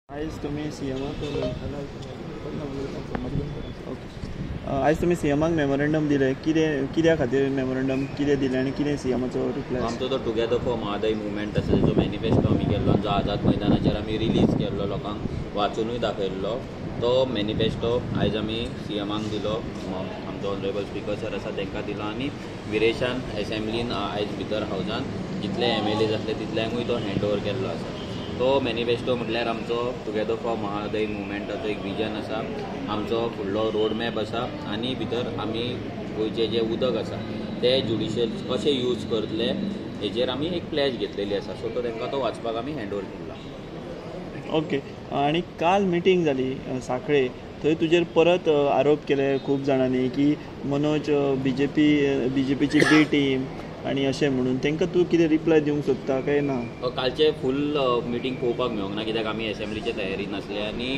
आयज तुमी सीएमाक आयज तुमी सीएमाक मेमोरेंडम दिलें, कितें कित्या खातीर मेमोरेंडम कितें दिलें आनी कितें सीएमाचो रिप्लाय? आमचो तो टुगेदर फॉर म्हादय मुवमेंट आसा जो मॅनिफेस्टो आमी केल्लो, जो आझाद मैदानाचेर आमी रिलीज केल्लो, लोकांक वाचुनूय दाखयल्लो, तो मॅनिफेस्टो आयज आमी सीएमाक दिलो, आमचो ऑनरेबल स्पिकर सर आसा तांकां दिलो आनी विरेशान एसेंब्लीन आयज भितर हावजान जितले एमएलएज आसले तितल्यांकूय तो हँड ओवर केल्लो आसा. तो मॅनिफेस्टो म्हटल्यार आमचो टुगेदर फॉर म्हादय मुवमेंटाचो एक विजन आसा, आमचो फुडलो रोड मॅप आसा आनी भितर आमी गोंयचें जें उदक आसा तें ज्युडिशियल कशें यूज करतले हेजेर आमी एक प्लॅज घेतलेली आसा. सो तो तांकां तो वाचपाक आमी हँड ओवर केला. ओके, आनी काल मिटींग जाली सांखळे, थंय तुजेर परत आरोप केले खूब जाणांनी की मनोज बीजेपीची बी टीम आनी अशें म्हणून, तांकां तूं कितें रिप्लाय दिवंक सोदता काय ना? कालचे फूल मिटींग पळोवपाक मेळोंक ना कित्याक आमी एसेंब्लीचे तयारी नासले आनी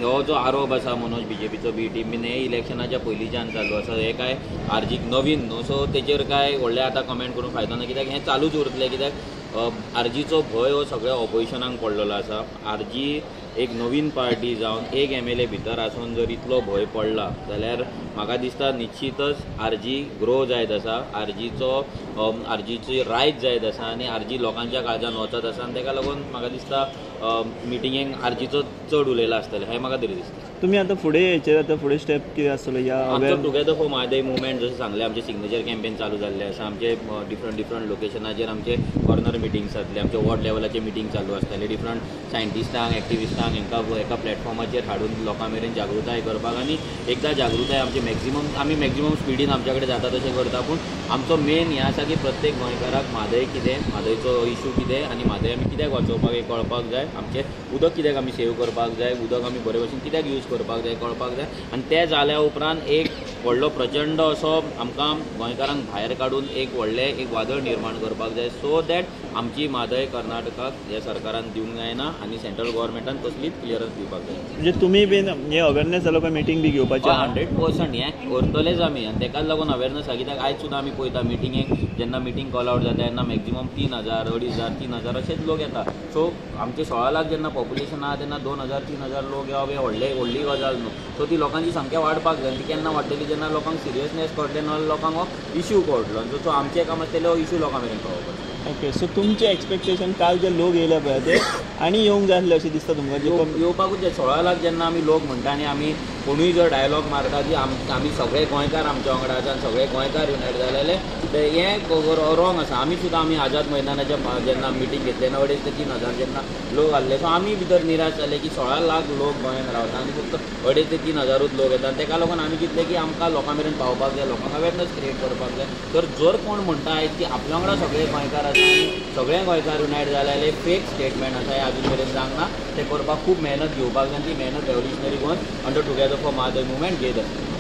हो जो आरोप आसा मनोज बीजेपीचो बी टीम बीन हे इलेक्शनाच्या पयलींच्यान चालू आसा, हे काय आरजीक नवीन न्हू, सो तेचेर काय व्हडले आतां कमेंट करून फायदो ना कित्याक हें चालूच उरतलें. कित्याक आरजीचो भंय हो सगळ्या ऑपोजिशनाक पडलेलो आसा. आरजी एक नवीन पार्टी जावन एक एमएलए भितर आसून जर इतलो भंय पडला जाल्यार म्हाका दिसता निश्चितच आरजी ग्रो जायत आसा, आरजीचो आरजीची रायज जायत आसा आनी आरजी लोकांच्या काळजान वचत आसा आनी ताका लागून म्हाका दिसता मिटिंगेक आरजीचो चड उलयला आसतलें हें म्हाका तरी दिसता. तुमी आतां फुडें हेचेर आतां फुडें स्टेप कितें आसतलो? ह्या आमचो टुगेदर फॉर म्हादय मुवमेंट जशें सांगलें, आमचें सिग्नेचर कॅम्पेन चालू जाल्लें आसा, आमचे डिफरंट डिफरंट लोकेशनाचेर आमचे कॉर्नर मिटिंग्स जातले, आमचे वॉर्ड लेवलाचे मिटींग चालू आसतले, डिफरंट सायंटिस्टांक एक्टिविस्टांक हांकां एका प्लॅटफॉर्माचेर हाडून लोकां मेरेन जागृताय करपाक आनी एकदां जागृताय आमची मॅक्झिमम आमी मॅक्झिमम स्पिडीन आमच्या कडेन जाता तशें करता, पूण आमचो मेन हें आसा की प्रत्येक गोंयकाराक म्हादय कितें, म्हादयचो इशू कितें आनी म्हादय आमी कित्याक वाचोवपाक हें कळपाक जाय, आमचें उदक कित्याक आमी सेव करपाक जाय, उदक आमी बरे भशेन कित्याक यूज करपाक जाय कळपाक जाय आनी तें जाल्या उपरांत एक व्हडलो प्रचंड असो आमकां गोंयकारांक भायर काडून एक व्हडलें एक वादळ निर्माण करपाक जाय, सो that आमची म्हादय कर्नाटकाक ह्या सरकारान दिवंक जायना आनी सेंट्रल गव्हर्मेंटान कसलीच क्लियरन्स दिवपाक जाय. म्हणजे तुमी बीन हे अवेरनेस जालो काय मिटींग बी घेवपाचें? 100% हें करतलेच आमी आनी ताकाच लागून अवेरनेस आसा कित्याक आयज सुद्दां आमी पळयता मिटिंगेक जेन्ना मिटींग कॉल आवट जाता तेन्ना मॅक्झिमम 3,000 2,500 3,000 अशेच लोक येता. सो आमचे 16 लाख जेन्ना पॉप्युलेशन आहा तेन्ना 2,000 3,000 लोक येवप हें व्हडली गजाल न्हू. सो ती लोकांची सामकें वाडपाक जाय आनी ती केन्ना वाडटली जेन्ना लोकांक सिरियसनेस कळटलें, ना लोकांक हो इश्यू कळटलो. सो आमचें काम आसतलें हो इश्यू लोकां मेरेन पावोवपाचो. ओके, सो तुमचें एक्सपेक्टेशन काल जे लोक येयले पळय ते आनी येवंक जाय आसले अशें दिसता तुमकां? येवपाकूच जाय. 16 लाख जेन्ना आमी लोक म्हणटा आनी आमी कोणूय जर डायलॉग मारता की आमी सगळे गोंयकार आमच्या वांगडा आसा आनी सगळे गोंयकार युनायट जाले जाल्यार हें रॉंग आसा. आमी सुद्दां आमी आझाद मैदानाच्या जेन्ना मिटींग घेतली तेन्ना 2.5 ते 3,000 जेन्ना लोक आहले, सो आमी भितर निराश जाले की 16 लाख लोक गोंयांत रावता आनी फक्त 2.5 ते 3,000 लोक येता आनी ताका लागून आमी चिंतलें की आमकां लोकां मेरेन पावपाक जाय, लोकांक अवेरनस क्रिएट करपाक जाय. तर जर कोण म्हणटा आयज की आपल्या वांगडा सगळे गोंयकार आसा आनी सगळे गोंयकार युनायट जाले जाल्यार फेक स्टेटमेंट आसा, हें आजून मेरेन जावंक ना. तें करपाक खूब मेहनत घेवपाक जाय आनी ती मेहनत revolutionary Goan under together for Mhadei movement घेत आसा.